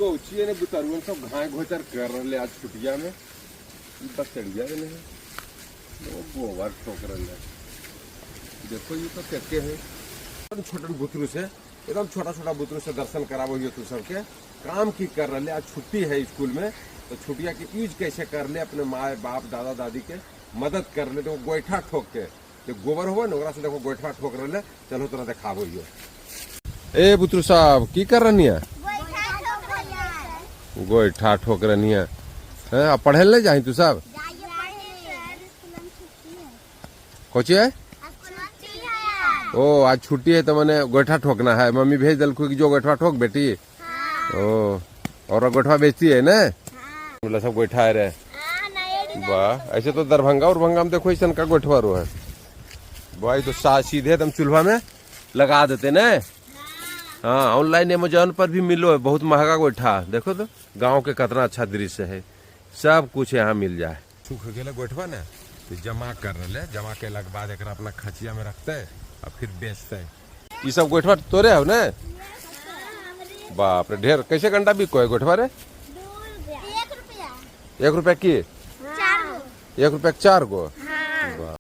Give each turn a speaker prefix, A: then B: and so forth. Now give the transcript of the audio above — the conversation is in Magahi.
A: कोची ने बुतरुअन सब घाय घोचर कर रहे आज छुटिया में। ई बसड़िया में है वो गोबर ठोक रहे। देखो ये तो के है छोटन बुतरू से, एकदम छोटा छोटा बुतरू से दर्शन कराबो ये तू सबके। काम की कर रहे आज छुट्टी है स्कूल में, तो छुट्टिया के यूज कैसे कर ले, अपने माए बाप दादा दादी के मदद कर ले। देखो गोईठा ठोक के जो गोबर हुआ ना ओकरा से देखो गोईठा ठोक रहे। चलो तोरा देखाबो यो। ए बुतरू साहब, की कर रही है? गोईठा ठोक रही है। हैं, अब पढ़े ले जाही तू सब? कोची है? ओ आज छुट्टी है तो मैंने गोईठा ठोकना है। मम्मी भेज दिल कि जो गोईठा ठोक बेटी। ओ और गोईठा बेचती है ना, मतलब सब गोईठा है रे। वाह, ऐसे तो दरभंगा उरभंगा में देखो ऐसा का गोठवा रो है भाई, तो सीधे एकदम चूल्हा में लगा देते ना। हाँ, ऑनलाइन अमेजोन पर भी मिलो है बहुत महंगा गोईठा। देखो तो गांव के कितना अच्छा दृश्य है, सब कुछ यहाँ मिल जाए। सूख गेल गोठवा ने तो जमा कर रहे। जमा के बाद एक अपना खचिया में रखते और फिर बेचते। ये सब गोठवा तोरे हो ने? बाप रे, ढेर। कैसे गंडा बिको है गोठवा रे?
B: 1 रुपया।
A: 1 रुपया की?
B: चार गो।
A: 1 रुपया के 4 गो।